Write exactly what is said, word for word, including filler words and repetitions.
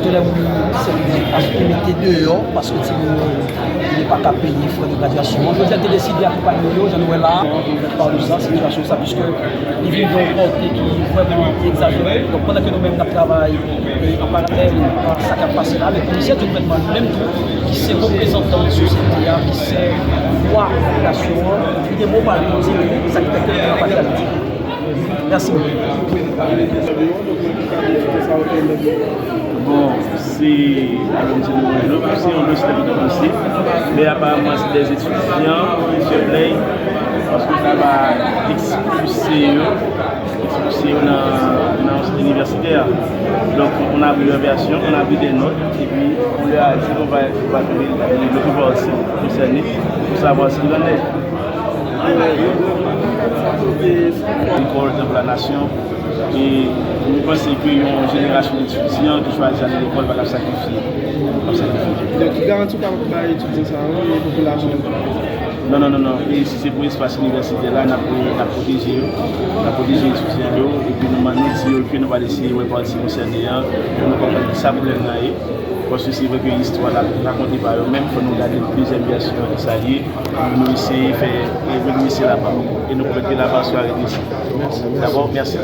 Lè moun se li mete deyò paske timoun yo li pa ka peye frè de gradyasyon an. Jodi a, li te deside akonpanye yo, jan nou wè la, pou fè pa de sa, sitiyasyon sa, piske li vin gen yon pòte ki vrèman egzajere. Donk, pandan ke nou menm n ap travay e an paralèl a sa k ap pase la, avèk komisè di gouvènman li menm tou, ki se reprezantan sosyete a, ki se vwa popilasyon an, li gen mo pa li pou di nou sa ki fè ke nou pa fè Ayiti. Mèsi bokou. Bon, se, alò, m di nou bonjou, se yon dosye ki kòmanse, men aparamman se dè etidyan ki fè plent, paske yo ta va ekspilse yo, ekspilse yo nan, nan inivèsite a. Donc, on a pris leur version, on a pris des notes, et puis on leur a dit qu'on va, on va donner le pouvoir aussi concerné pour savoir ce qu'il en est. Lekòl, tanp la nasyon, e nou panse ke yon jenerasyon etidyan ki chwazi ale lekòl pa t ap sakrifye, p ap sakrifye. Donk, ki garanti w kapab bay etidyan sa yo e popilasyon an? Non, non, non, non. E si se pou espas inivèsitè la, n ap, n ap pwoteje yo. N ap pwoteje etidyan yo. Epi nou, nou di yo ke nou pral eseye wè pati konsène an pou nou konprann kisa pwoblèm nan ye. Paske se vre ke istwa la rakonte pa yo menm, fò nou gade dezyèm vèsyon an kisa l ye. Epi nou eseye fè, e, redrese laban. E nou pwomèt ke laban swa redrese. Dakò? Mèsi.